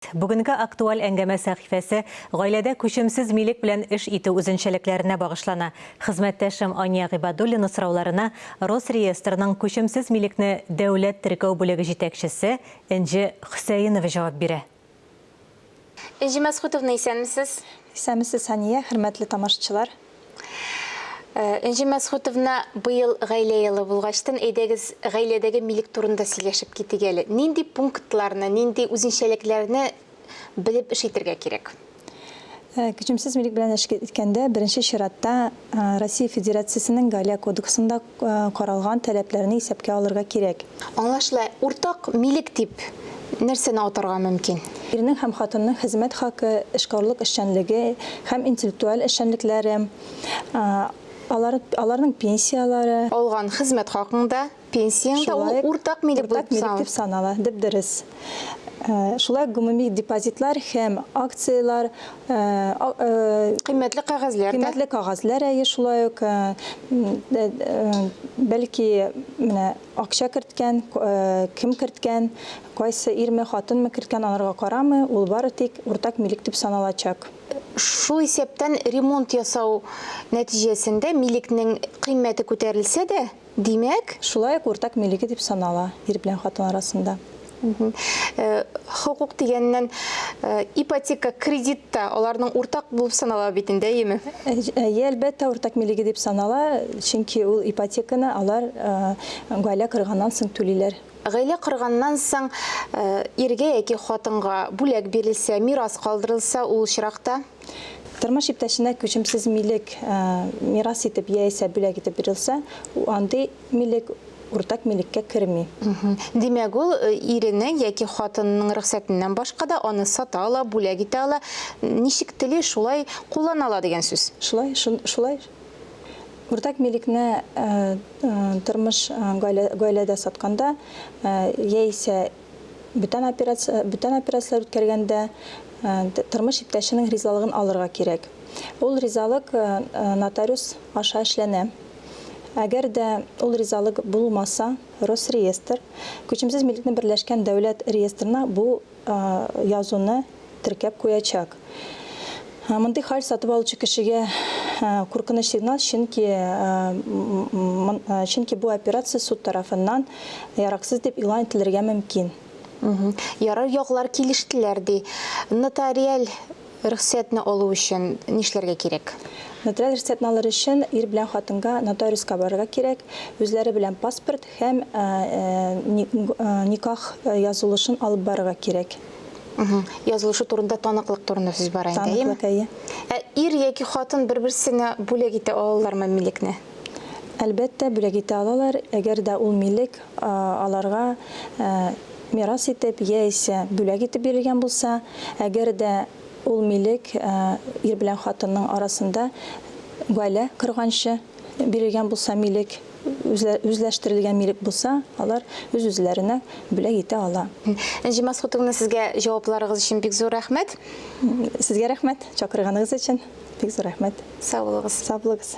Бүгенге актуаль әңгәмә сәхифәсе гаиләдә күчемсез милек белән эш итү үзенчәлекләренә багышлана. Хезмәттәшем Ания Гыйбадуллина сорауларына Росреестрның күчемсез милекне дәүләт теркәү бүлеге җитәкчесе Энҗе Хөсәенова җавап бирә. Энҗе Мәсхүтовна, исәнмесез! Исәнмесез, Сания, хөрмәтле тамашачылар! Энҗе Мәсхүтовна, быел Гаилә елы булгачтын, әйдәгез, гаиләдәге милек турында сөйләшеп китик әле. Нинди пунктларны, нинди үзенчәлекләрне белеп эш итергә кирәк? Күчемсез милек белән эш иткәндә, беренче чиратта, Россия Федерациясенең Гаилә кодексында каралган таләпләрне исәпкә алырга кирәк. Аңлашыла, уртак милек дип нәрсәне атарга мөмкин? Ирнең һәм хатынның хезмәт хакы, эшкуарлык эшчәнлеге һәм интеллектуаль эшчәнлекләре, алар, аларның пенсияләре. Алган хезмәт хакың да, пенсияң дә ул уртак милек булып уртак милек дип санала, дөп-дөрес. Шулай ук гомуми депозитлар һәм акцияләр, Кыйммәтле кәгазьләр дә. Кыйммәтле кәгазьләр, әйе, шулай ук, бәлки, менә акча керткән, кем керткән, кайсы ирме, хатынмы керткән, аларга карамый, ул бары тик уртак милек дип саналачак. Шул исәптән ремонт ясау нәтиҗәсендә милекнең кыйммәте күтәрелсә дә, Димәк? Шулай ук уртак милеге дип санала ир белән хатын арасында. Хокук дигәннән, ипотека, кредит та аларның уртак булып санала бит инде, әйеме? Әйе, әлбәттә, уртак милеге дип санала, чөнки ул ипотеканы алар гаилә корганнан соң түлиләр. Гаилә корганнан соң иргә яки хатынга бүләк бирелсә, мирас калдырылса, ул очракта? Тормыш иптәшенә күчемсез милек мирас итеп яисә бүләк итеп бирелсә, андый милек уртак милеккә керми. Димәк, ул иренең яки хатынының рөхсәтеннән башка да аны сата ала, бүләк итә ала, ничек тели, шулай куллана ала дигән сүз. Шулай, шулай. Уртак милекне тормыш гаиләдә сатканда яисә Бүтән операция, бүтән операцияләр үткәргәндә тормыш иптәшенең ризалыгын алырга кирәк. Ул ризалык нотариус аша эшләнә. Әгәр дә ул ризалык булмаса, Росреестр, күчемсез милекне берләшкән дәүләт реестрына бу язуны теркәп куячак. Мондый хәл сатып алучы кешегә куркыныч сигнал, чөнки чөнки бу операция суд тарафыннан яраксыз дип игълан ителергә мөмкин. Ярар, яклар килештеләр, ди. Нотариаль рөхсәтне алу өчен нишләргә кирәк? Нотариаль рөхсәтне алыр өчен ир белән хатынга нотариуска барырга кирәк, үзләре белән паспорт һәм никах язылышын алып барырга кирәк. Язылышу турында таныклык турында сүз бара инде, әйеме? Таныклык, әйе. Ә ир яки хатын бер-берсенә бүләк итә алалармы милекне? Әлбәттә, бүләк итә алалар, әгәр дә ул милек аларга мирас итеп яисә бүләк итеп бирелгән булса, әгәр дә ул милек ир белән хатынның арасында гаилә корганчы бирелгән булса милек, үзләштерелгән милек булса, алар үз-үзләренә бүләк итә ала. Энҗе Мәсгутовна, сезгә җавапларыгыз өчен бик зур рәхмәт. Сезгә рәхмәт, чакырганыгыз өчен. Бик зур рәхмәт. Сау булыгыз. Сау булыгыз.